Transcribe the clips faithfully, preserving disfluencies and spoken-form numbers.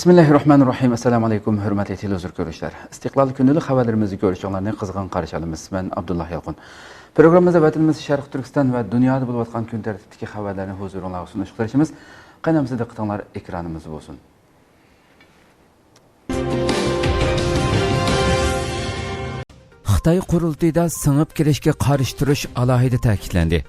بىسمىللاھىررەھمانىررەھىم. ئەسسالامۇئەلەيكۇم، ھۆرمەتلىك تېلېۋىزور كۆرۈشلەر. ئىستىقلال كۈندىلىك خەۋەرلىرىمىزنى كۆرۈشۈڭلارنى قىزغىن قارشى ئالىمىز. مەن ئابدۇللا يالقۇن. پروگراممىمىزدا ۋەتىنىمىز شەرقىي تۈركىستان ۋە دۇنيادا بولۇۋاتقان كۈن تەرتىپتىكى خەۋەرلەرنى ھۇزۇرۇڭلارغا سۇنۇشقا تىرىشىمىز. قېنى ئەمىسە دىققىتىڭلار ئېكرانىمىزدا بولسۇن. خىتاي قۇرۇلتىيىدا سىڭىپ كىرىشكە قارشى تۇرۇش ئالاھىدە تەكىتلەندى.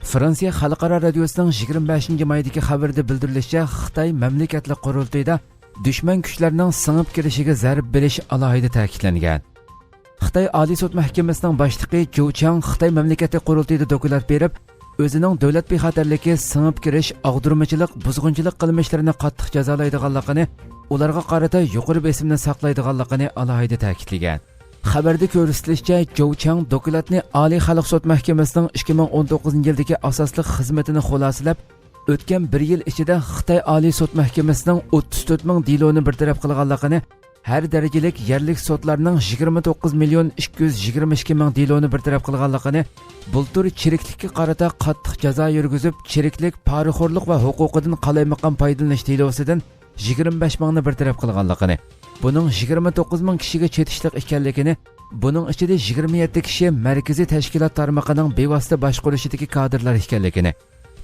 فرانسىيە خەلقئارا رادىيوسىنىڭ يىگىرمە بەشىنچى مايدىكى خەۋىرىدە بىلدۈرۈلۈشىچە، خىتاي مەملىكەتلىك قۇرۇلتىيىدا دۈشمەن كۈچلەرنىڭ سىڭىپ كىرىشىگە زەربە بېرىش ئالاھىدە تەكىتلەنگەن. خىتاي ئالىي سوت مەھكىمىسىنىڭ باشلىقى جۇ چاڭ خىتاي مەملىكەتلىك قۇرۇلتىيىدا دوكلات بېرىپ، ئۆزىنىڭ دۆلەت بىخەتەرلىكى، سىڭىپ كىرىش، ئاغدۇرمىچىلىق، بۇزغۇنچىلىق قىلمىشلىرىنى قاتتىق جازالايدىغانلىقىنى، ئۇلارغا قارىتا يۇقىرى بېسىمنى ساقلايدىغانلىقىنى ئالاھىدە تەكىتلىگەن. خەۋەردە كۆرسىتىلىشىچە، جوۋ چاڭ دوكلاتنى ئالىي خەلق سوت مەھكىمىسىنىڭ ئىككى مىڭ ئون توققۇزىنچى يىلدىكى ئاساسلىق خىزمىتىنى خۇلاسىلەپ، ئۆتكەن بىر يىل ئىچىدە خىتاي ئالىي سوت مەھكىمىسىنىڭ ئوتتۇز تۆت مىڭ دېلونى بىر تەرەپ قىلغانلىقىنى، ھەر دەرىجىلىك يەرلىك سوتلارنىڭ يىگىرمە توققۇز مىليون ئىككى يۈز يىگىرمە ئىككى مىڭ دېلونى بىر تەرەپ قىلغانلىقىنى، بۇلتۇر چىرىكلىككە قارىتا قاتتىق جازا يۈرگۈزۈپ، چىرىكلىك، پارىخورلۇق ۋە ھوقۇقىدىن قالايمىقان پايدىلىنىش دېلوسىدىن يىگىرمە بەش مىڭنى بىر تەرەپ قىلغانلىقىنى، بۇنىڭ يىگىرمە توققۇز مىڭ كىشىگە چېتىشلىق ئىكەنلىكىنى، بۇنىڭ ئىچىدە يىگىرمە يەتتە كىشى مەركىزىي تەشكىلات تارمىقىنىڭ بىۋاسىتە باشقۇرۇشىدىكى كادىرلار ئىكەنلىكىنى،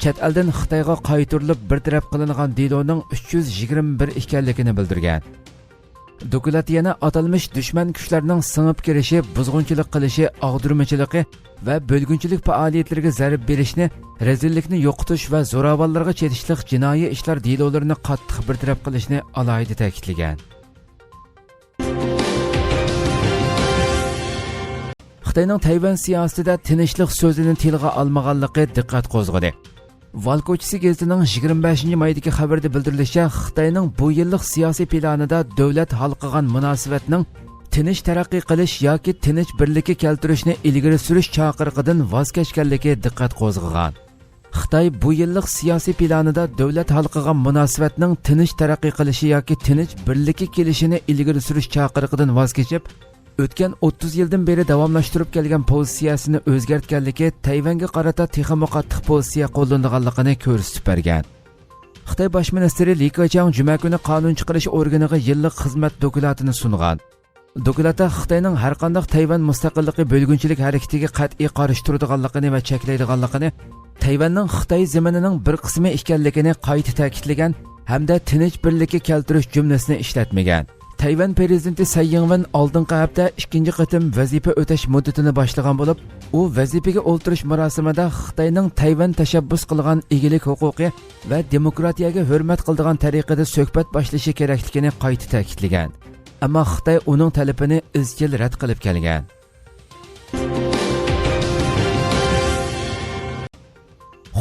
چەت ئەلدىن خىتايغا قايتۇرۇلۇپ بىر تەرەپ قىلىنغان دېلونىڭ ئۈچ يۈز يىگىرمە بىر ئىكەنلىكىنى بىلدۈرگەن. دوكلات يەنە ئاتالمىش دۈشمەن كۈچلەرنىڭ سىڭىپ كىرىشى، بۇزغۇنچىلىق قىلىشى، ئاغدۇرمىچىلىقى ۋە بۆلگۈنچىلىك پائالىيەتلىرىگە زەربە بېرىشنى، رەزىللىكنى يوقىتىش ۋە زوراۋانلارغا چېتىشلىق جىنايى ئىشلار دېلولىرىنى قاتتىق بىر تەرەپ قىلىشنى ئالاھىدە تەكىتلىگەن. خىتاينىڭ تەيۋەن سىياسىتىدە تىنچلىق سۆزىنى تىلغا ئالمىغانلىقى دىققەت قوزغىدى. ۋال كوچىسى گېزىتىنىڭ يىگىرمە بەشىنچى مايدىكى خەۋىرىدە بىلدۈرۈلۈشىچە، خىتاينىڭ بۇ يىللىق سىياسىي پىلانىدا دۆلەت ھالقىغان مۇناسىۋەتنىڭ تىنچ تەرەققىي قىلىش ياكى تىنچ بىرلىككە كەلتۈرۈشنى ئىلگىرى سۈرۈش چاقىرىقىدىن ۋاز كەچكەنلىكى دىققەت قوزغىغان. خىتاي بۇ يىللىق سىياسىي پىلانىدا دۆلەت ھالقىغان مۇناسىۋەتنىڭ تىنچ تەرەققىي قىلىشى ياكى تىنچ بىرلىككە كېلىشىنى ئىلگىرى سۈرۈش چاقىرىقىدىن ۋاز كېچىپ، ئۆتكەن ئوتتۇز يىلدىن بېرى داۋاملاشتۇرۇپ كەلگەن پوزىتسىيەسىنى ئۆزگەرتكەنلىكى، تەيۋەنگە قارىتا تېخىمۇ قاتتىق پوزىتسىيە قوللىنىدىغانلىقىنى كۆرسىتىپ بەرگەن. خىتاي باش مىنىستىرى لى كېچياڭ جۈمە كۈنى قانۇن چىقىرىش ئورگىنىغا يىللىق خىزمەت دوكلاتىنى سۇنغان. دوكلاتتا خىتاينىڭ ھەرقانداق تەيۋەن مۇستەقىللىقى بۆلگۈنچىلىك ھەرىكىتىگە قەتئىي قارشى تۇرىدىغانلىقىنى ۋە چەكلەيدىغانلىقىنى، تەيۋەننىڭ خىتاي زېمىنىنىڭ بىر قىسمى ئىكەنلىكىنى قايتا تەكىتلىگەن ھەمدە تىنچ بىرلىككە كەلتۈرۈش جۈملىسىنى ئىشلەتمىگەن. تەيۋەن پىرېزىدېنتى سەي يىڭۋېن ئالدىنقى ھەپتە ئىككىنچى قېتىم ۋەزىپە ئۆتەش مۇددىتىنى باشلىغان بولۇپ، ئۇ ۋەزىپىگە ئولتۇرۇش مۇراسىمىدا خىتاينىڭ تەيۋەن تەشەببۇس قىلغان ئىگىلىك ھوقۇقى ۋە دېموكراتىيەگە ھۆرمەت قىلىدىغان تەرىقىدە سۆھبەت باشلىشى كېرەكلىكىنى قايتا تەكىتلىگەن. ئەمما خىتاي ئۇنىڭ تەلىپىنى ئىزچىل رەت قىلىپ كەلگەن.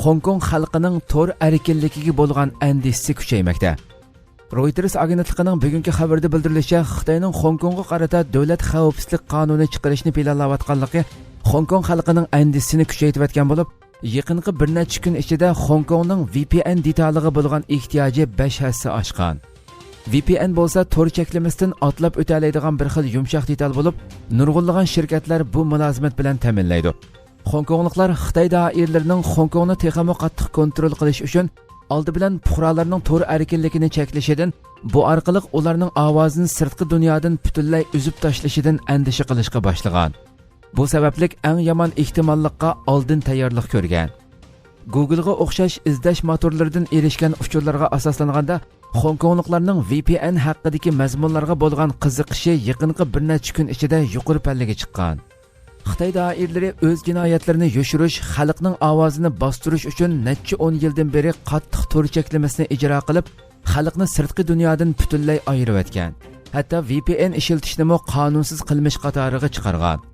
خوڭكوڭ خەلقىنىڭ تور ئەركىنلىكىگە بولغان ئەندىشىسى كۈچەيمەكتە. رويتېرس ئاگېنتلىقىنىڭ بۈگۈنكى خەۋىرىدە بىلدۈرۈلۈشىچە، خىتاينىڭ خوڭكوڭغا قارىتا دۆلەت خەۋپسىزلىك قانۇنى چىقىرىشنى پىلانلاۋاتقانلىقى خوڭكوڭ خەلقىنىڭ ئەندىشىسىنى كۈچەيتىۋەتكەن بولۇپ، يېقىنقى بىر نەچچە كۈن ئىچىدە خوڭكوڭنىڭ ۋى پى ئېن دېتالىغا بولغان ئېھتىياجى بەش ھەسسە ئاشقان. ۋى پى ئېن بولسا تور چەكلىمىسىدىن ئاتلاپ ئۆتەلەيدىغان بىر خىل يۇمشاق دېتال بولۇپ، نۇرغۇنلىغان شىركەتلەر بۇ مۇلازىمەت بىلەن تەمىنلەيدۇ. خوڭكوڭلۇقلار خىتاي دائىرىلىرىنىڭ خوڭكوڭنى تېخىمۇ قاتتىق كونترول قىلىش ئۈچۈن، ئالدى بىلەن پۇقرالارنىڭ تور ئەركىنلىكىنى چەكلىشىدىن، بۇ ئارقىلىق ئۇلارنىڭ ئاۋازىنى سىرتقى دۇنيادىن پۈتۈنلەي ئۈزۈپ تاشلىشىدىن ئەندىشە قىلىشقا باشلىغان. بۇ سەۋەبلىك ئەڭ يامان ئېھتىماللىققا ئالدىن تەييارلىق كۆرگەن. گۇگلغا ئوخشاش ئىزدەش موتورلىرىدىن ئېرىشكەن ئۇچۇرلارغا ئاساسلانغاندا، خوڭكوڭلۇقلارنىڭ ۋى پى ئېن ھەققىدىكى مەزمۇنلارغا بولغان قىزىقىشى يېقىنقى بىر نەچچە كۈن ئىچىدە يۇقىرى پەللىگە چىققان. خىتاي دائىرىلىرى ئۆز جىنايەتلىرىنى يوشۇرۇش، خەلقنىڭ ئاۋازىنى باستۇرۇش ئۈچۈن نەچچە ئون يىلدىن بېرى قاتتىق تور چەكلىمىسىنى ئىجرا قىلىپ، خەلقنى سىرتقى دۇنيادىن پۈتۈنلەي ئايرىۋەتكەن. ھەتتا ۋى پى ئېن ئىشلىتىشنىمۇ قانۇنسىز قىلمىش قاتارىغا چىقارغان.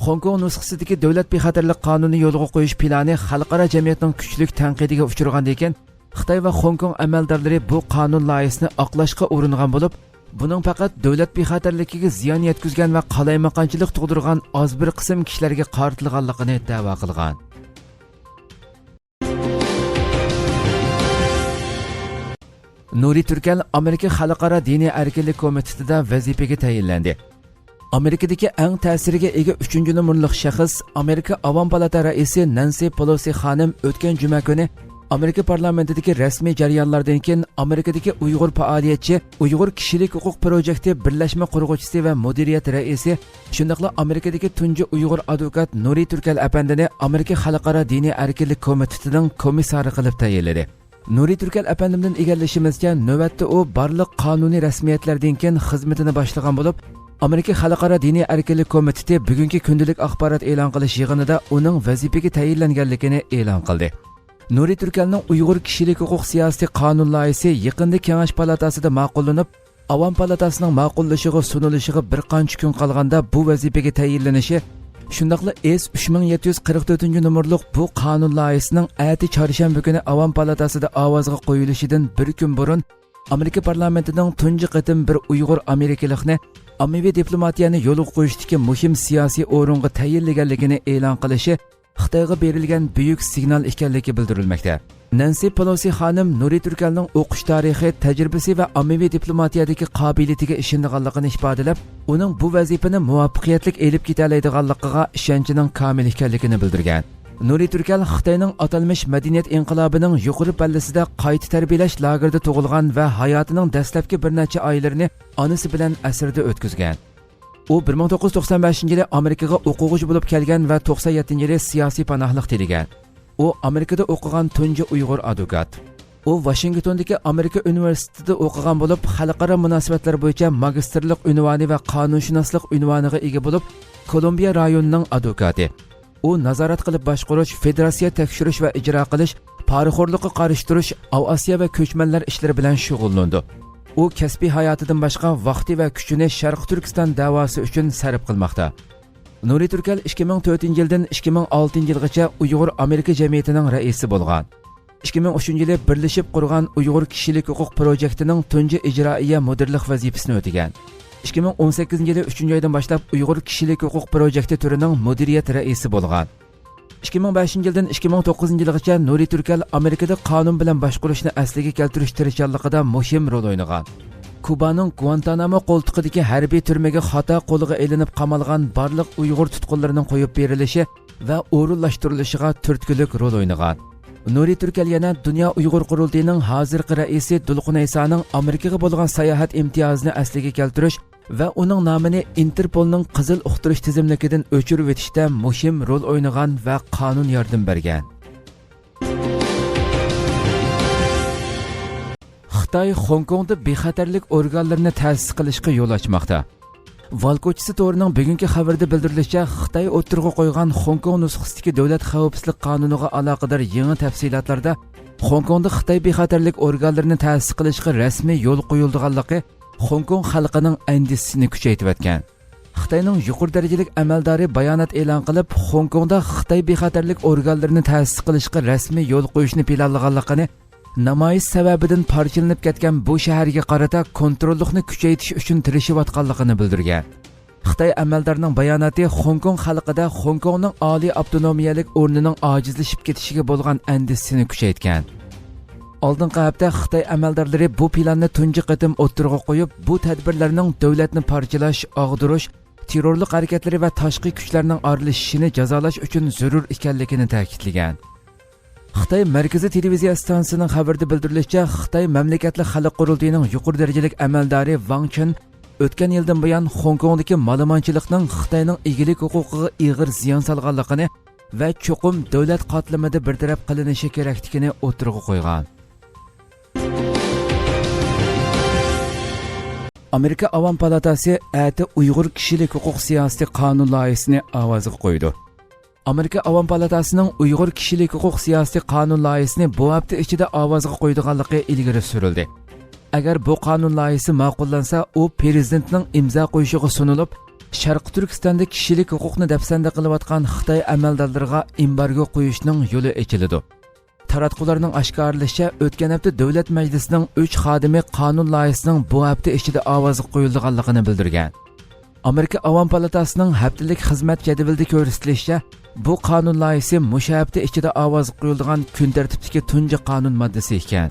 خوڭكوڭ نۇسخىسىدىكى دۆلەت بىخەتەرلىك قانۇنى يولغا قويۇش پىلانى خەلقئارا جەمئىيەتنىڭ كۈچلۈك تەنقىدىگە ئۇچرىغاندىن كېيىن، خىتاي ۋە خوڭكوڭ ئەمەلدارلىرى بۇ قانۇن لايىھىسىنى ئاقلاشقا ئۇرۇنغان بولۇپ، بۇنىڭ پەقەت دۆلەت بىخەتەرلىكىگە زىيان يەتكۈزگەن ۋە قالايمىقانچىلىق تۇغدۇرغان ئاز بىر قىسىم كىشىلەرگە قارىتىلغانلىقىنى دەۋا قىلغان. نۇرى تۈركەل ئامېرىكا خەلقئارا دىنىي ئەركىنلىك كومىتېتىدا ۋەزىپىگە تەيىنلەندى. ئامېرىكىدىكى ئەڭ تەسىرگە ئىگە ئۈچىنچى نومۇرلۇق شەخس، ئامېرىكا ئاۋام پالاتا رەئىسى نەنسى پېلوسى خانىم ئۆتكەن جۈمە كۈنى ئامېرىكا پارلامېنتىدىكى رەسمىي جەريانلاردىن كېيىن ئامېرىكىدىكى ئۇيغۇر پائالىيەتچى، ئۇيغۇر كىشىلىك ھوقۇق پروجېكتى بىرلەشمە قۇرغۇچىسى ۋە مۇدىرىيەت رەئىسى، شۇنداقلا ئامېرىكىدىكى تۇنجى ئۇيغۇر ئادۋوكات نۇرى تۈركەل ئەپەندىنى ئامېرىكا خەلقئارا دىنىي ئەركىنلىك كومىتېتىنىڭ كومىسسارى قىلىپ تەيىنلىدى. نۇرى تۈركەل ئەپەندىمدىن ئىگىلىشىمىزچە، نۆۋەتتە ئۇ بارلىق قانۇنىي رەسمىيەتلەردىن كېيىن خىزمىتىنى باشلىغان بولۇپ، ئامېرىكا خەلقئارا دىنىي ئەركىنلىك كومىتېتى بۈگۈنكى كۈندىلىك ئاخبارات ئېلان قىلىش يىغىنىدا ئۇنىڭ ۋەزىپىگە تەيىنلەنگەنلىكىنى ئېلان قىلدى. نۇرى تۈركەلنىڭ ئۇيغۇر كىشىلىك ھوقۇق سىياسىتى قانۇن لايىھىسى يېقىندا كېڭەش پالاتاسىدا ماقۇللىنىپ، ئاۋام پالاتاسىنىڭ ماقۇللىشىغا سۇنۇلۇشىغا بىر قانچە كۈن قالغاندا بۇ ۋەزىپىگە تەيىنلىنىشى، شۇنداقلا ئېس ئۈچ مىڭ يەتتە يۈز قىرىق تۆتىنچى نومۇرلۇق بۇ قانۇن لايىھىسىنىڭ ئەتە چارشەنبە كۈنى ئاۋام پالاتاسىدا ئاۋازغا قويۇلۇشىدىن بىر كۈن بۇرۇن ئامېرىكا پارلامېنتىنىڭ تۇنجى قېتىم بىر ئۇيغۇر ئامېرىكىلىقنى ئاممىۋى دىپلوماتىيەنى يولغا قويۇشتىكى مۇھىم سىياسىي ئورۇنغا تەيىنلىگەنلىكىنى ئېلان قىلىشى خىتايغا بېرىلگەن بۈيۈك سىگنال ئىكەنلىكى بىلدۈرۈلمەكتە. نەنسى پېلوسى خانىم نۇرى تۈركەلنىڭ ئوقۇش تارىخى، تەجرىبىسى ۋە ئاممىۋى دىپلوماتىيەدىكى قابىلىيىتىگە ئىشىنىدىغانلىقىنى ئىپادىلەپ، ئۇنىڭ بۇ ۋەزىپىنى مۇۋەپپەقىيەتلىك ئېلىپ كېتەلەيدىغانلىقىغا ئىشەنچىنىڭ كامىل ئىكەنلىكىنى بىلدۈرگەن. نۇرى تۈركەل خىتاينىڭ ئاتالمىش مەدەنىيەت ئىنقىلابىنىڭ يۇقىرى پەللىسىدە قايتا تەربىيەلەش لاگېرىدا تۇغۇلغان ۋە ھاياتىنىڭ دەسلەپكى بىر نەچچە ئايلىرىنى ئانىسى بىلەن ئەسىردە ئۆتكۈزگەن. ئۇ بىر مىڭ توققۇز يۈز توقسان بەشىنچى يىلى ئامېرىكىغا ئوقۇغۇچى بولۇپ كەلگەن ۋە توقسان يەتتىنچى يىلى سىياسىي پاناھلىق تىلىگەن. ئۇ ئامېرىكىدا ئوقۇغان تۇنجى ئۇيغۇر ئادۋوكات. ئۇ ۋاشىنگتوندىكى ئامېرىكا ئۇنىۋېرسىتېتىدا ئوقۇغان بولۇپ، خەلقئارا مۇناسىۋەتلەر بويىچە ماگىستىرلىق ئۇنۋانى ۋە قانۇنشۇناسلىق ئۇنۋانىغا ئىگە بولۇپ، كولومبىيە رايونىنىڭ ئادۋوكاتى. ئۇ نازارەت قىلىپ باشقۇرۇش، فېدېراتسىيە تەكشۈرۈش ۋە ئىجرا قىلىش، پارىخورلۇققا قارشى تۇرۇش، ئاۋىئاتسىيە ۋە كۆچمەنلەر ئىشلىرى بىلەن شۇغۇللىنىدۇ. ئۇ كەسپىي ھاياتىدىن باشقا ۋاقتى ۋە كۈچىنى شەرقىي تۈركىستان دەۋاسى ئۈچۈن سەرپ قىلماقتا. نۇرى تۈركەل ئىككى مىڭ تۆتىنچى يىلدىن ئىككى مىڭ ئالتىنچى يىلغىچە ئۇيغۇر ئامېرىكا جەمئىيىتىنىڭ رەئىسى بولغان. ئىككى مىڭ ئۈچىنچى يىلى بىرلىشىپ قۇرغان ئۇيغۇر كىشىلىك ھوقۇق پروجېكتىنىڭ تۇنجى ئىجرائىيە مۇدىرلىق ۋەزىپىسىنى ئۆتىگەن. ئىككى مىڭ ئون سەككىزىنچى يىلى ئۈچىنچى ئايدىن باشلاپ ئۇيغۇر كىشىلىك ھوقۇق پروجېكتى تۈرىنىڭ مۇدىرىيەت رەئىسى بولغان. ئىككى مىڭ بەشىنچى يىلدىن ئىككى مىڭ توققۇزىنچى يىلغىچە نۇرى تۈركەل ئامېرىكىدا قانۇن بىلەن باشقۇرۇشنى ئەسلىگە كەلتۈرۈش تىرىشچانلىقىدا مۇھىم رول ئوينىغان. كۇبانىڭ گۇئانتانامو قولتۇقىدىكى ھەربىي تۈرمىگە خاتا قولغا ئېلىنىپ قامالغان بارلىق ئۇيغۇر تۇتقۇنلىرىنىڭ قويۇپ بېرىلىشى ۋە ئورۇنلاشتۇرۇلۇشىغا تۈرتكىلىك رول ئوينىغان. نۇرى تۈركەل يەنە دۇنيا ئۇيغۇر قۇرۇلتىيىنىڭ ھازىرقى رەئىسى دولقۇن ئەيسانىڭ ئامېرىكىغا بولغان ساياھەت ئىمتىيازىنى ئەسلىگە كەلتۈرۈش ۋە ئۇنىڭ نامىنى ئىنتېرپولنىڭ قىزىل ئۇقتۇرۇش تىزىملىكىدىن ئۆچۈرۈۋېتىشتە مۇھىم رول ئوينىغان ۋە قانۇن ياردىمى بەرگەن. خىتاي خوڭكوڭدا بىخەتەرلىك ئورگانلىرىنى تەسىس قىلىشقا يول ئاچماقتا. ۋال كوچىسى تورىنىڭ بۈگۈنكى خەۋىرىدە بىلدۈرۈلۈشىچە، خىتاي ئوتتۇرىغا قويغان خوڭكوڭ نۇسخىسىدىكى دۆلەت خەۋپسىزلىك قانۇنىغا ئالاقىدار يېڭى تەپسىلاتلاردا خوڭكوڭدا خىتاي بىخەتەرلىك ئورگانلىرىنى تەسىس قىلىشقا رەسمىي يول قويۇلىدىغانلىقى خوڭكوڭ خەلقىنىڭ ئەندىشىسىنى كۈچەيتىۋەتكەن. خىتاينىڭ يۇقىرى دەرىجىلىك ئەمەلدارى بايانات ئېلان قىلىپ، خوڭكوڭدا خىتاي بىخەتەرلىك ئورگانلىرىنى تەسىس قىلىشقا رەسمىي يول قويۇشنى پىلانلىغانلىقىنى، نامايىش سەۋەبىدىن پارچىلىنىپ كەتكەن بۇ شەھەرگە قارىتا كونتروللۇقنى كۈچەيتىش ئۈچۈن تىرىشىۋاتقانلىقىنى بىلدۈرگەن. خىتاي ئەمەلدارىنىڭ باياناتى خوڭكوڭ خەلقىدە خوڭكوڭنىڭ ئالىي ئاپتونومىيەلىك ئورنىنىڭ ئاجىزلىشىپ كېتىشىگە بولغان ئەندىشىسىنى كۈچەيتكەن. ئالدىنقى ھەپتە خىتاي ئەمەلدارلىرى بۇ پىلاننى تۇنجى قېتىم ئوتتۇرىغا قويۇپ، بۇ تەدبىرلەرنىڭ دۆلەتنى پارچىلاش، ئاغدۇرۇش، تېررورلۇق ھەرىكەتلىرى ۋە تاشقى كۈچلەرنىڭ ئارىلىشىشىنى جازالاش ئۈچۈن زۆرۈر ئىكەنلىكىنى تەكىتلىگەن. خىتاي مەركىزىي تېلېۋىزىيە ئىستانسىسىنىڭ خەۋىرىدە بىلدۈرۈلۈشىچە، خىتاي مەملىكەتلىك خەلق قۇرۇلتىيىنىڭ يۇقىرى دەرىجىلىك ئەمەلدارى ۋاڭ چېن ئۆتكەن يىلدىن بۇيان خوڭكوڭدىكى مالىمانچىلىقنىڭ خىتاينىڭ ئىگىلىك ھوقۇقىغا ئېغىر زىيان سالغانلىقىنى ۋە چوقۇم دۆلەت قاتلىمىدا بىر تەرەپ قىلىنىشى كېرەكلىكىنى ئوتتۇرىغا قويغان. ئامېرىكا ئاۋام پالاتاسى ئەتە ئۇيغۇر كىشىلىك ھوقۇق سىياسىتى قانۇن لايىھىسىنى ئاۋازغا قويىدۇ. ئامېرىكا ئاۋام پالاتاسىنىڭ ئۇيغۇر كىشىلىك ھوقۇق سىياسىتى قانۇن لايىھىسىنى بۇ ھەپتە ئىچىدە ئاۋازغا قويىدىغانلىقى ئىلگىرى سۈرۈلدى. ئەگەر بۇ قانۇن لايىھىسى ماقۇللانسا، ئۇ پىرېزىدېنتنىڭ ئىمزا قويۇشىغا سۇنۇلۇپ، شەرقىي تۈركىستاندا كىشىلىك ھوقۇقنى دەپسەندە قىلىۋاتقان خىتاي ئەمەلدارلىرىغا ئېمبارگو قويۇشنىڭ يولى ئېچىلىدۇ. تاراتقۇلارنىڭ ئاشكارىلىشىچە، ئۆتكەن ھەپتە دۆلەت مەجلىسىنىڭ ئۈچ خادىمى قانۇن لايىھىسىنىڭ بۇ ھەپتە ئىچىدە ئاۋازغا قويۇلىدىغانلىقىنى بىلدۈرگەن. ئامېرىكا ئاۋام پالاتاسىنىڭ ھەپتىلىك خىزمەت جەدۋىلىدە كۆرسىتىلىشىچە، بۇ قانۇن لايىھىسى مۇشۇ ھەپتە ئىچىدە ئاۋازغا قويۇلىدىغان كۈن تەرتىپتىكى تۇنجى قانۇن ماددىسى ئىكەن.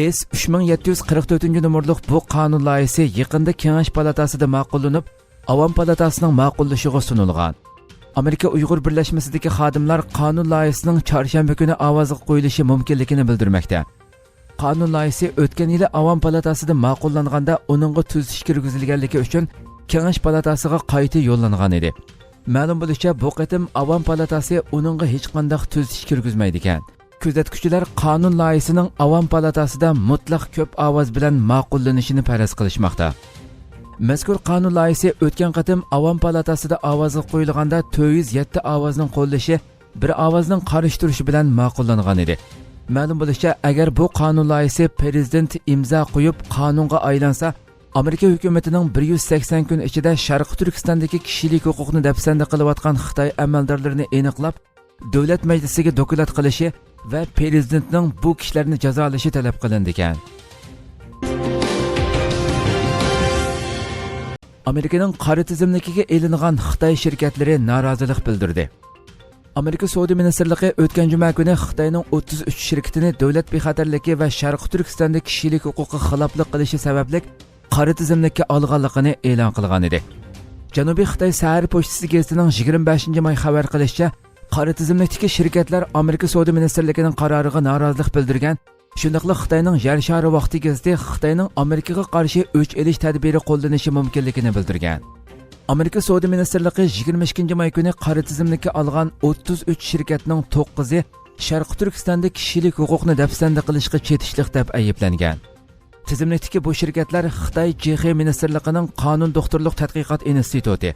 ئېس ئۈچ مىڭ يەتتە يۈز قىرىق تۆتىنچى نومۇرلۇق بۇ قانۇن لايىھىسى يېقىندا كېڭەش پالاتاسىدا ماقۇللىنىپ، ئاۋام پالاتاسىنىڭ ماقۇللىشىغا سۇنۇلغان. ئامېرىكا ئۇيغۇر بىرلەشمىسىدىكى خادىملار قانۇن لايىھىسىنىڭ چارشەنبە كۈنى ئاۋازغا قويۇلۇشى مۇمكىنلىكىنى بىلدۈرمەكتە. قانۇن لايىھىسى ئۆتكەن يىلى ئاۋام پالاتاسىدا ماقۇللانغاندا، ئۇنىڭغا تۈزىتىش كىرگۈزۈلگەنلىكى ئۈچۈن كېڭەش پالاتاسىغا قايتا يوللانغان ئىدى. مەلۇم بولۇشىچە، بۇ قېتىم ئاۋام پالاتاسى ئۇنىڭغا ھېچقانداق تۈزىتىش كىرگۈزمەيدىكەن. كۆزەتكۈچىلەر قانۇن لايىھىسىنىڭ ئاۋام پالاتاسىدا مۇتلەق كۆپ ئاۋاز بىلەن ماقۇللىنىشىنى پەرەز قىلىشماقتا. مەزكۇر قانۇن لايىھىسى ئۆتكەن قېتىم ئاۋام پالاتاسىدا ئاۋازغا قويۇلغاندا، تۆت يۈز يەتتە ئاۋازنىڭ قوللىشى، بىر ئاۋازنىڭ قارشى تۇرۇشى بىلەن ماقۇللانغان ئىدى. مەلۇم بولۇشىچە، ئەگەر بۇ قانۇن لايىھىسى پرېزىدېنت ئىمزا قويۇپ قانۇنغا ئايلانسا، ئامېرىكا ھۆكۈمىتىنىڭ بىر يۈز سەكسەن كۈن ئىچىدە شەرقىي تۈركىستاندىكى كىشىلىك ھوقۇقنى دەپسەندە قىلىۋاتقان خىتاي ئەمەلدارلىرىنى ئېنىقلاپ، دۆلەت مەجلىسىگە دوكلات قىلىشى ۋە پرېزىدېنتنىڭ بۇ كىشىلەرنى جازالىشى تەلەپ قىلىنىدىكەن. ئامېرىكىنىڭ قارا تىزىملىكىگە ئېلىنغان خىتاي شىركەتلىرى نارازىلىق بىلدۈردى. ئامېرىكا سودا مىنىستىرلىقى ئۆتكەن جۈمە كۈنى خىتاينىڭ ئوتتۇز ئۈچ شىركىتىنى دۆلەت بىخەتەرلىكى ۋە شەرقىي تۈركىستاندا كىشىلىك ھوقۇققا خىلاپلىق قىلىشى سەۋەبلىك قارا تىزىملىككە ئالغانلىقىنى ئېلان قىلغان ئىدى. جەنۇبىي خىتاي سەھەر پوچتىسى گېزىتىنىڭ يىگىرمە بەشىنچى ماي خەۋەر قىلىشىچە، قارا تىزىملىكتىكى شىركەتلەر ئامېرىكا سودا مىنىستىرلىكىنىڭ قارارىغا نارازىلىق بىلدۈرگەن، شۇنداقلا خىتاينىڭ يەر شارى ۋاقتى گېزىتى خىتاينىڭ ئامېرىكىغا قارشى ئۆچ ئېلىش تەدبىرى قوللىنىشى مۇمكىنلىكىنى بىلدۈرگەن. ئامېرىكا سودا مىنىستىرلىقى يىگىرمە ئىككىنچى ماي كۈنى قارا تىزىملىككە ئالغان ئوتتۇز ئۈچ شىركەتنىڭ توققۇزى شەرقىي تۈركىستاندا كىشىلىك ھوقۇقنى دەپسەندە قىلىشقا چېتىشلىق دەپ ئەيىبلەنگەن. تىزىملىكتىكى بۇ شىركەتلەر خىتاي جېخې مىنىستىرلىقىنىڭ قانۇن دوختۇرلۇق تەتقىقات ئىنستىتۇتى،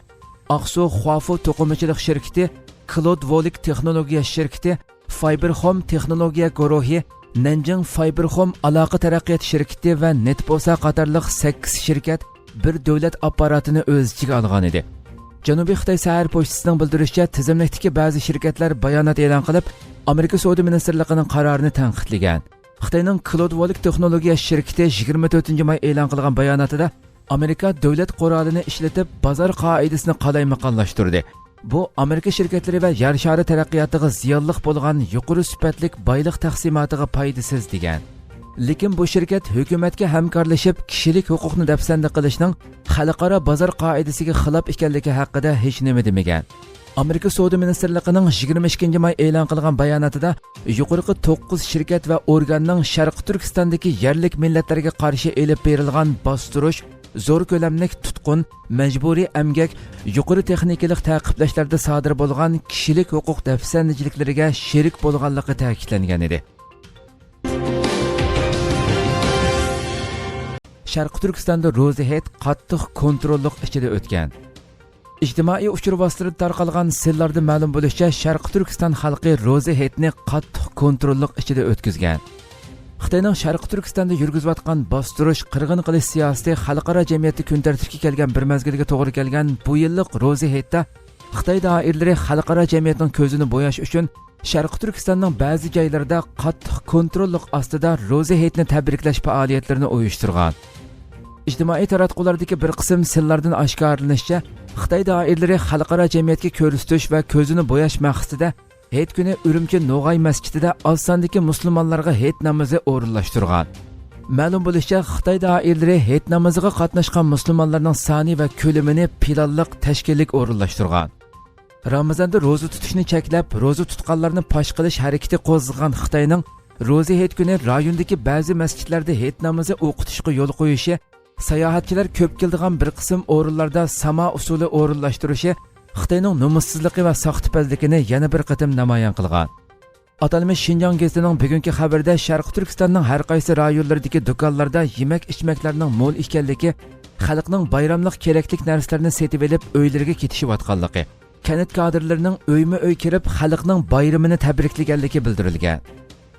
ئاقسۇ خۇافۇ توقۇمىچىلىق شىركىتى، كلود ۋولىك تېخنولوگىيە شىركىتى، فايبېرخوم تېخنولوگىيە گۇرۇھى، نەنجىڭ فايبېرخوم ئالاقە تەرەققىيات شىركىتى ۋە نېتبوسا قاتارلىق سەككىز شىركەت بىر دۆلەت ئاپپاراتىنى ئۆز ئىچىگە ئالغان ئىدى. جەنۇبىي خىتاي سەھەر پوچتىسىنىڭ بىلدۈرۈشىچە، تىزىملىكتىكى بەزى شىركەتلەر بايانات ئېلان قىلىپ، ئامېرىكا سودا مىنىستىرلىقىنىڭ قارارىنى تەنقىدلىگەن. خىتاينىڭ كلود ۋولىك تېخنولوگىيە شىركىتى يىگىرمە تۆتىنچى ماي ئېلان قىلغان باياناتىدا، ئامېرىكا دۆلەت قورالىنى ئىشلىتىپ، بازار قائىدىسىنى قالايمىقانلاشتۇردى. بۇ ئامېرىكا شىركەتلىرى ۋە يەر شارى تەرەققىياتىغا زىيانلىق بولغان يۇقىرى سۈپەتلىك بايلىق تەقسىماتىغا پايدىسىز، دېگەن. لېكىن بۇ شىركەت ھۆكۈمەتكە ھەمكارلىشىپ، كىشىلىك ھوقۇقنى دەپسەندە قىلىشنىڭ خەلقئارا بازار قائىدىسىگە خىلاپ ئىكەنلىكى ھەققىدە ھېچنېمە دېمىگەن. ئامېرىكا سودا مىنىستىرلىقىنىڭ يىگىرمە ئىككىنچى ماي ئېلان قىلغان باياناتىدا، يۇقىرىقى توققۇز شىركەت ۋە ئورگاننىڭ شەرقىي تۈركىستاندىكى يەرلىك مىللەتلەرگە قارشى ئېلىپ بېرىلغان باستۇرۇش، زور كۆلەملىك تۇتقۇن، مەجبۇرىي ئەمگەك، يۇقىرى تېخنىكىلىق تەقىبلەشلەردە سادىر بولغان كىشىلىك ھوقۇق دەپسەندىچىلىكلىرىگە شېرىك بولغانلىقى تەكىتلەنگەن ئىدى. شەرقىي تۈركىستاندا روزا ھېيت قاتتىق كونتروللۇق ئىچىدە ئۆتكەن. ئىجتىمائىي ئۇچۇر ۋاسىتىلىرىدا تارقالغان سىنلاردىن مەلۇم بولۇشىچە، شەرقىي تۈركىستان خەلقى روزا ھېيتنى قاتتىق كونتروللۇق ئىچىدە ئۆتكۈزگەن. خىتاينىڭ شەرقىي تۈركىستاندا يۈرگۈزۈۋاتقان باستۇرۇش، قىرغىن قىلىش سىياسىتى خەلقئارا جەمئىيەتتە كۈن تەرتىپكە كەلگەن بىر مەزگىلگە توغرا كەلگەن بۇ يىللىق روزا ھېيتتا خىتاي دائىرىلىرى خەلقئارا جەمئىيەتنىڭ كۆزىنى بوياش ئۈچۈن شەرقىي تۈركىستاننىڭ بەزى جايلىرىدا قاتتىق كونتروللۇق ئاستىدا روزا ھېيتنى تەبرىكلەش پائالىيەتلىرىنى ئۇيۇشتۇرغان. ئىجتىمائىي تاراتقۇلاردىكى بىر قىسىم سىنلاردىن ئاشكارىلىنىشىچە، خىتاي دائىرىلىرى خەلقئارا جەمئىيەتكە كۆرسىتىش ۋە كۆزىنى بوياش مەقسىتىدە ھېيت كۈنى ئۈرۈمچى نوغاي مەسچىتىدە ئاز ساندىكى مۇسۇلمانلارغا ھېيت نامىزى ئورۇنلاشتۇرغان. مەلۇم بولۇشىچە، خىتاي دائىرىلىرى ھېيت نامىزىغا قاتناشقان مۇسۇلمانلارنىڭ سانى ۋە كۆلىمىنى پىلانلىق، تەشكىللىك ئورۇنلاشتۇرغان. رامىزاندا روزا تۇتۇشنى چەكلەپ، روزا تۇتقانلارنى پاش قىلىش ھەرىكىتى قوزغىغان خىتاينىڭ روزا ھېيت كۈنى رايوندىكى بەزى مەسچىتلەردە ھېيت نامىزى ئوقۇتۇشقا يول قويۇشى، ساياھەتچىلەر كۆپ كېلىدىغان بىر قىسىم ئورۇنلاردا ساما ئۇسسۇلى ئورۇنلاشتۇرۇشى خىتاينىڭ نومۇسسىزلىقى ۋە ساختىپەزلىكىنى يەنە بىر قېتىم نامايان قىلغان. ئاتالمىش شىنجاڭ گېزىتىنىڭ بۈگۈنكى خەۋىرىدە شەرقىي تۈركىستاننىڭ ھەر قايسى رايونلىرىدىكى دۇكانلاردا يېمەك-ئىچمەكلەرنىڭ مول ئىكەنلىكى، خەلقنىڭ بايراملىق كېرەكلىك نەرسىلەرنى سېتىۋېلىپ ئۆيلىرىگە كېتىشىۋاتقانلىقى، كەنت كادىرلىرىنىڭ ئۆيمۇ ئۆي كىرىپ خەلقنىڭ بايرىمىنى تەبرىكلىگەنلىكى بىلدۈرۈلگەن.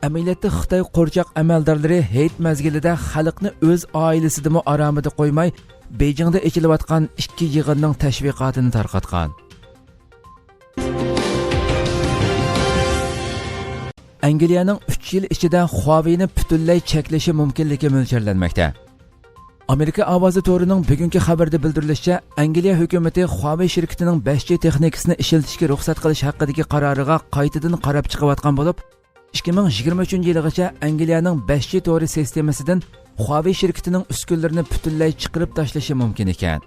ئەمەلىيەتتە خىتاي قورچاق ئەمەلدارلىرى ھېيت مەزگىلىدە خەلقنى ئۆز ئائىلىسىدىمۇ ئارامىدا قويماي، بېيجىڭدا ئېچىلىۋاتقان ئىككى يىغىننىڭ تەشۋىقاتىنى تارقاتقان. ئەنگلىيەنىڭ ئۈچ يىل ئىچىدە خۇاۋېينى پۈتۈنلەي چەكلىشى مۇمكىنلىكى مۆلچەرلەنمەكتە. ئامېرىكا ئاۋازى تورىنىڭ بۈگۈنكى خەۋىرىدە بىلدۈرۈلۈشىچە، ئەنگلىيە ھۆكۈمىتى خۇاۋېي شىركىتىنىڭ بەش جى تېخنىكىسىنى ئىشلىتىشكە رۇخسەت قىلىش ھەققىدىكى قارارىغا قايتىدىن قاراپ چىقىۋاتقان بولۇپ، ئىككى مىڭ يىگىرمە ئۈچىنچى يىلىغىچە ئەنگلىيەنىڭ بەش جى تورى سىستېمىسىدىن خۇاۋېي شىركىتىنىڭ ئۈسكۈنىلىرىنى پۈتۈنلەي چىقىرىپ تاشلىشى مۇمكىن ئىكەن.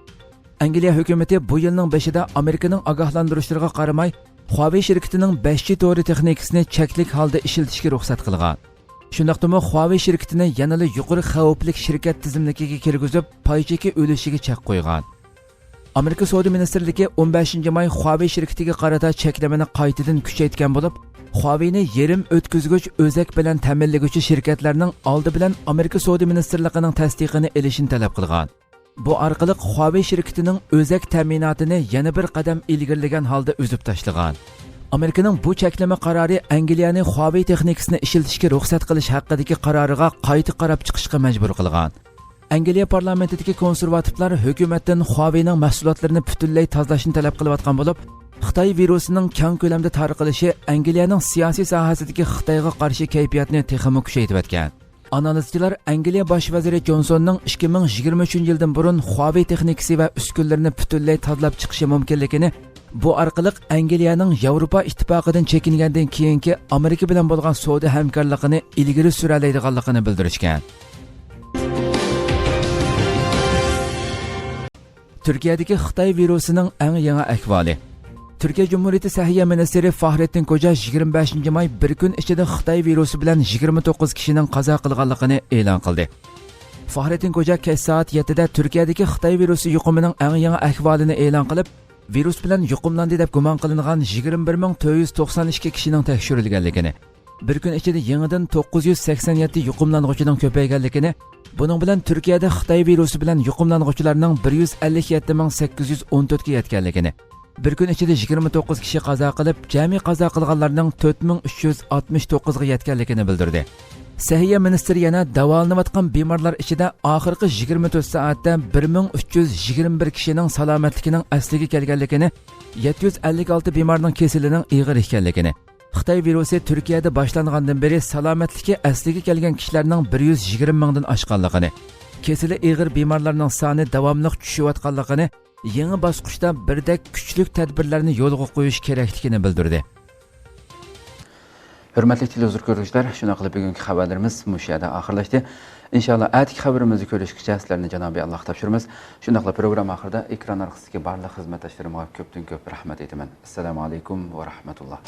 ئەنگلىيە ھۆكۈمىتى بۇ يىلنىڭ بېشىدا ئامېرىكىنىڭ ئاگاھلاندۇرۇشلىرىغا قارىماي، خۇاۋېي شىركىتىنىڭ بەش جى تورى تېخنىكىسىنى چەكلىك ھالدا ئىشلىتىشكە رۇخسەت قىلغان. شۇنداقتىمۇ خۇاۋېي شىركىتىنى يەنىلا يۇقىرى خەۋپلىك شىركەت تىزىملىكىگە كىرگۈزۈپ، پاي چېكى ئۈلۈشىگە چەك قويغان. ئامېرىكا سودا مىنىستىرلىكى ئون بەشىنچى ماي خۇاۋېي شىركىتىگە قارىتا چەكلىمىنى قايتىدىن كۈچەيتكەن بولۇپ، خۇاۋېينى يېرىم ئۆتكۈزگۈچ ئۆزەك بىلەن تەمىنلىگۈچى شىركەتلەرنىڭ ئالدى بىلەن ئامېرىكا سودا مىنىستىرلىقىنىڭ تەستىقىنى ئېلىشىنى تەلەپ قىلغان. بۇ ئارقىلىق خۇاۋېي شىركىتىنىڭ ئۆزەك تەمىناتىنى يەنە بىر قەدەم ئىلگىرىلىگەن ھالدا ئۈزۈپ تاشلىغان. ئامېرىكىنىڭ بۇ چەكلىمە قارارى ئەنگلىيەنى خۇاۋېي تېخنىكىسىنى ئىشلىتىشكە رۇخسەت قىلىش ھەققىدىكى قارارىغا قايتا قاراپ چىقىشقا مەجبۇر قىلغان. ئەنگلىيە پارلامېنتىدىكى كونسېرۋاتىپلار ھۆكۈمەتتىن خۇاۋېينىڭ مەھسۇلاتلىرىنى پۈتۈنلەي تازىلاشنى تەلەپ قىلىۋاتقان بولۇپ، خىتاي ۋىرۇسىنىڭ كەڭ كۆلەمدە تارقىلىشى ئەنگلىيەنىڭ سىياسىي ساھەسىدىكى خىتايغا قارشى كەيپىياتنى تېخىمۇ كۈچەيتىۋەتكەن. ئانالىزچىلار ئەنگلىيە باش ۋەزىرى جونسوننىڭ ئىككى مىڭ يىگىرمە ئۈچىنچى يىلدىن بۇرۇن خۇاۋېي تېخنىكىسى ۋە ئۈسكۈنىلىرىنى پۈتۈنلەي تازىلاپ چىقىشى مۇمكىنلىكىنى، بۇ ئارقىلىق ئەنگلىيەنىڭ ياۋروپا ئىتتىپاقىدىن چېكىنگەندىن كېيىنكى ئامېرىكا بىلەن بولغان سودا ھەمكارلىقىنى ئىلگىرى سۈرەلەيدىغانلىقىنى بىلدۈرۈشكەن. تۈركىيەدىكى خىتاي ۋىرۇسىنىڭ ئەڭ يېڭى ئەھۋالى. تۈركىيە جۇمھۇرىيىتى سەھىيە مىنىستىرى فاھرېتتىن كوجا يىگىرمە بەشىنچى ماي بىر كۈن ئىچىدە خىتاي ۋىرۇسى بىلەن يىگىرمە توققۇز كىشىنىڭ قازا قىلغانلىقىنى ئېلان قىلدى. فاھرېتتىن كوجا كەچ سائەت يەتتىدە تۈركىيەدىكى خىتاي ۋىرۇسى يۇقۇمىنىڭ ئەڭ يېڭى ئەھۋالىنى ئېلان قىلىپ، ۋىرۇس بىلەن يۇقۇملاندى دەپ گۇمان قىلىنغان يىگىرمە بىر مىڭ تۆت يۈز توقسان ئىككى كىشىنىڭ تەكشۈرۈلگەنلىكىنى، بىر كۈن ئىچىدە يېڭىدىن توققۇز يۈز سەكسەن يەتتە يۇقۇملانغۇچىنىڭ كۆپەيگەنلىكىنى، بۇنىڭ بىلەن تۈركىيەدە خىتاي ۋىرۇسى بىلەن يۇقۇملانغۇچىلارنىڭ بىر يۈز ئەللىك يەتتە مىڭ سەككىز يۈز ئون تۆتكە يەتكەنلىكىنى، بىر كۈن ئىچىدە يىگىرمە توققۇز كىشى قازا قىلىپ، جەمئىي قازا قىلغانلارنىڭ تۆت مىڭ ئۈچ يۈز ئاتمىش توققۇزغا يەتكەنلىكىنى بىلدۈردى. سەھىيە مىنىستىرى يەنە داۋالىنىۋاتقان بىمارلار ئىچىدە ئاخىرقى يىگىرمە تۆت سائەتتە بىر مىڭ ئۈچ يۈز يىگىرمە بىر كىشىنىڭ سالامەتلىكىنىڭ ئەسلىگە كەلگەنلىكىنى، يەتتە يۈز ئەللىك ئالتە بىمارنىڭ كېسىلىنىڭ ئېغىر ئىكەنلىكىنى، خىتاي ۋىرۇسى تۈركىيەدە باشلانغاندىن بېرى سالامەتلىكى ئەسلىگە كەلگەن كىشىلەرنىڭ بىر يۈز يىگىرمە مىڭدىن ئاشقانلىقىنى، كېسىلى ئېغىر بىمارلارنىڭ سانى داۋاملىق چۈشۈۋاتقانلىقىنى، يېڭى باسقۇچتا بىردەك كۈچلۈك تەدبىرلەرنى يولغا قويۇش كېرەكلىكىنى بىلدۈردى. ھۆرمەتلىك تېلېۋىزور كۆرگۈچىلەر، شۇنداق قىلىپ بۈگۈنكى خەۋەرلىرىمىز مۇشۇ يەردە ئاخىرلاشتى. ئىنشاللا ئەتىكى خەۋىرىمىزدە كۆرۈشكىچە سىلەرنى جانابىي ئاللاغا تاپشۇرىمىز. شۇنداقلا پروگرامما ئاخىرىدا ئېكران ئارقىسىدىكى بارلىق خىزمەتداشلىرىمغا كۆپتىن كۆپ رەھمەت ئېيتىمەن. ئەسسالامۇ ئەلەيكۇم ۋە رەھمەتۇللا.